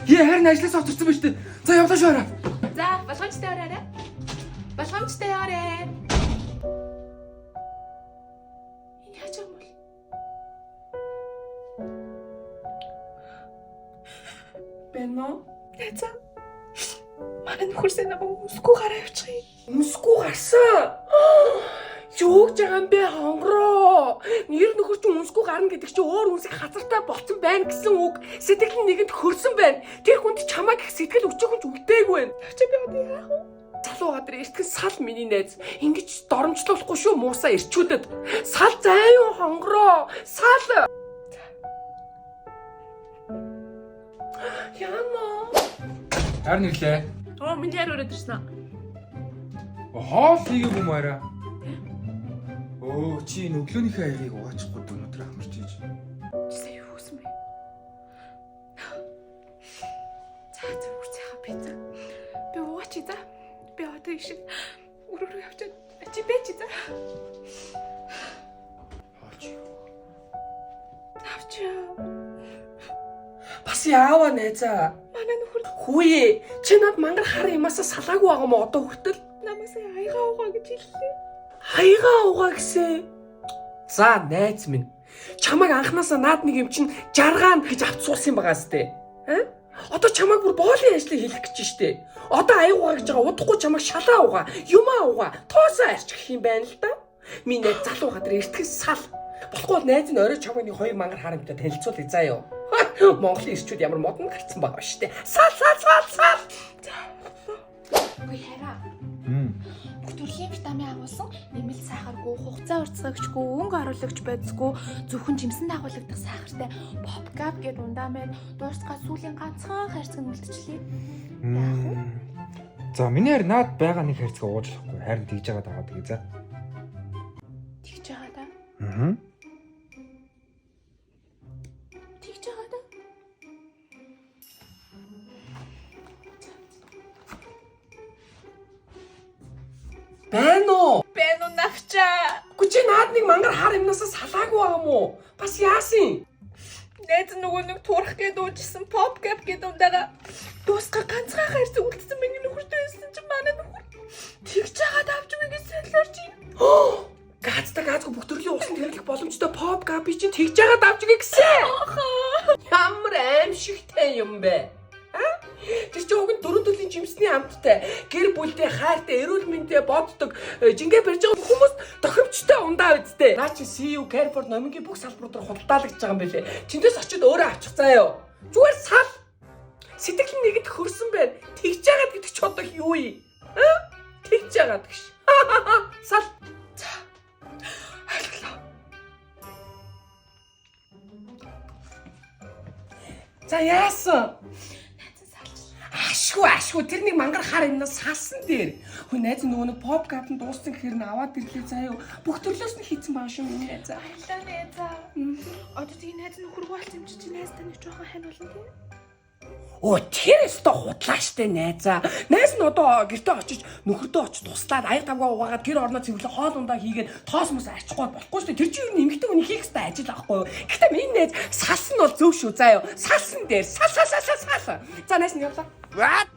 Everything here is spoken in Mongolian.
Яа харин ажлаас оторсон ба штэ. За явлаа шүү хараа. За, болгоомжтой яваарай. Болгоомжтой яваарай. Энэ яаж юм бол? Бэнэ. Найзаа. Манай нөхөр сайн намайг өмсөхгүй гараа явчих юм. Өмсөхгүй гарсан. Юу гэж байгаа юм бэ хонгороо? Нэр нөхөр чинь өмсөхгүй гарна гэдэг чинь өөр хүнсийг хазартай болцсон байна гэсэн үг. Сэтгэл нь нэгэнд хөрсөн байна. Тэр хүнд чамайг их сэтгэл өчөөхөн ч үлдээгүй байна. Чи би одоо яах вэ? Залуу гадар эртгэн сал миний найз. Ингэж доромжлуулахгүй шүү муусаа ирчүүдэд. Сал заяа хонгороо. Сал. Яна. Харин ирлээ. Оо, миний яар өрөөд ирсэн. Хоол хийгээгүй юм арай. Өө чи энэ өглөөнийхөө аягийг угаачихгүй дөө өнөөдөр амарч ийж. Чи сая юу хийсэн бэ? За, за үрцээ би за. Би уугач за. Би одоо ишиг өрөө рүү явчихад чи бэ чи за. Хоол чи юу? Авчаа. Бас яава найзаа. Манай нөхөр Хүүе, чи над мангар хар юмасаа салаагүй байгаа мó одоо хүртэл? намайг сая аягаа уугаа гэж хэллээ. Хаягаа угаа гэсэн. За найз минь. Чамайг анханасаа наад нэг юм чинь жаргаан гэж авч суусан юм байгаа сте. Аа? Одоо чамайг бүр боолын ажлыг хийх гэж штэ. Одоо аяг угаа гэж байгаа удахгүй чамайг шалаа угаа, юмаа угаа, тоосоо арчих юм байна л да. Миний найз залуу гадар эртгэн сал. Болохгүй бол найз нь орой чамайг нэг хоёр мангар хар юмтай танилцуулъя заа юу. Монголын ирчүүд ямар модон гарцсан байгаа штэ. Сал сал сал сал. Үгүй хараа. Хм. Бүх төрлийн витамин агуулсан нэмэлт сахаргүй, хугацаа уртсагчгүй, өнгө оруулагч бодисгүй, зөвхөн жимсэн дагуулагдах сахартай pop gap гэдэг ундаа маань дуусгаа сүүлийн ганцхан хайрцаг нь үлдчихлээ. Яах вэ? За миний харин наад байгаа нэг хайрцаг ууж болохгүй. Харин тэгж байгаа дагаад тэгээ за. Тэгж байгаа да. Аа. Тэгж байгаа да. Байна уу? Бэн уу навчаа. Үгүй чи наад нэг мангар хар юмнасаа салаагүй байгаа мó? Бас яасан? Найз нөгөө нэг турах гээд уужсэн pop gap гэдэг ундаага дуусгаа ганцхан хайрцаг үлдсэн миний нөхөртэй байсан чинь манай нөхөр тэгж байгаа давж үгүй гэж солиорч юм. Газта газгүй бүх төрлийн усанд хэрэглэх боломжтой pop gap чинь тэгж байгаа давж үгүй гэсэн. Ямар аимшигтай юм бэ? А? Тэр чинь уг нь дөрвөн төрлийн жимсний амттай, гэр бүлдээ хайртай, эрүүл мэндээ боддог, жингээ барьж байгаа хүмүүс тохиромжтой ундаа үсттэй. Наа чи CU Carrefour номингийн бүх салбарууд руу худалдаалагдж байгаа юм билээ. Тэндээс очиод өөрөө авчих заа юу. Зүгээр сал. Сэтгэл нь нэгэд хөрсөн байна. Тэгж яагаад гэдэг чи одоо юу юм? А? Тэгж яагаад гэж. Сал. Ойлголоо. За яасан? Найз нь салчлаа. Ашгүй ашгүй тэр нэг мангар хар юмнаас салсан дээр. Хөө найз нөгөө нэг pop gap нь дууссан гэхэр нь аваад ирлээ заа юу. Бүх төрлөөс нь хийцэн байгаа шүү миний найзаа. Баярлалаа найзаа. Одоо тийг найз нөхөргүй болсон юм чи чи найз тань жоохон хань болно тий. Оо тэр өстө худлаа штэ найзаа. Найз нь одоо гэртээ очиж нөхөртөө очиж туслаад аяг тавгаа угаагаад гэр орноо цэвэрлээ хоол ундаа хийгээд тоос мос арчихгүй болохгүй штэ. Тэр чинь юу нэмэгтэй хүний хийх ёстой ажил аахгүй юу. Гэтэ миний найз салсан нь бол зөв шүү заа юу. Салсан дээр сал сал сал сал сал. За найз нь явлаа. What?